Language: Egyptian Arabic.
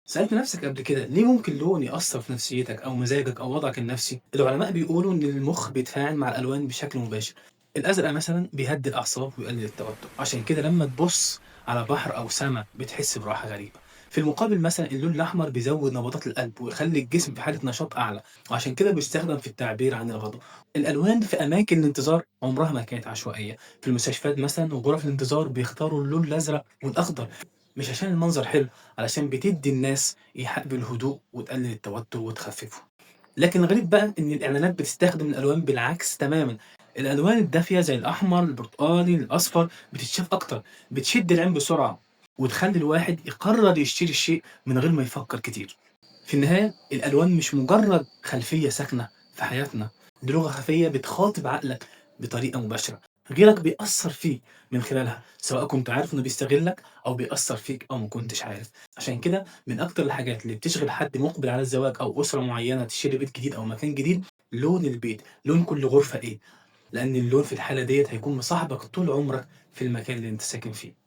سألت نفسك قبل كده ليه ممكن لون يأثر في نفسيتك أو مزاجك أو وضعك النفسي؟ العلماء بيقولوا إن المخ بيتفاعل مع الألوان بشكل مباشر. الأزرق مثلا بيهدي الأعصاب ويقلل التوتر، عشان كده لما تبص على بحر أو سماء بتحس براحة غريبة. في المقابل مثلا اللون الأحمر بيزود نبضات القلب ويخلي الجسم في حالة نشاط أعلى، وعشان كده بيستخدم في التعبير عن الغضب. الألوان في أماكن الانتظار عمرها ما كانت عشوائية. في المستشفيات مثلا وغرف الانتظار بيختاروا اللون الأزرق والأخضر، مش عشان المنظر حلو، علشان بتدي الناس إيحاء بالهدوء وتقلل التوتر وتخففه. لكن الغريب بقى إن الإعلانات بتستخدم الألوان بالعكس تمامًا، الألوان الدافية زي الأحمر، البرتقالي، الأصفر بتتشاف أكتر، بتشد العين بسرعة، وتخلي الواحد يقرر يشتري الشيء من غير ما يفكر كتير. في النهاية الألوان مش مجرد خلفية ساكنة في حياتنا، دي لغة خفية بتخاطب عقلك بطريقة مباشرة، غيرك بيأثر فيه من خلالها، سواء كنت عارف إنه بيستغلك أو بيأثر فيك أو ما كنتش عارف. عشان كده من أكتر الحاجات اللي بتشغل حد مقبل على الزواج أو أسرة معينة تشتري بيت جديد أو مكان جديد، لون البيت، لون كل غرفة إيه، لأن اللون في الحالة ديت هيكون مصاحبك طول عمرك في المكان اللي أنت ساكن فيه.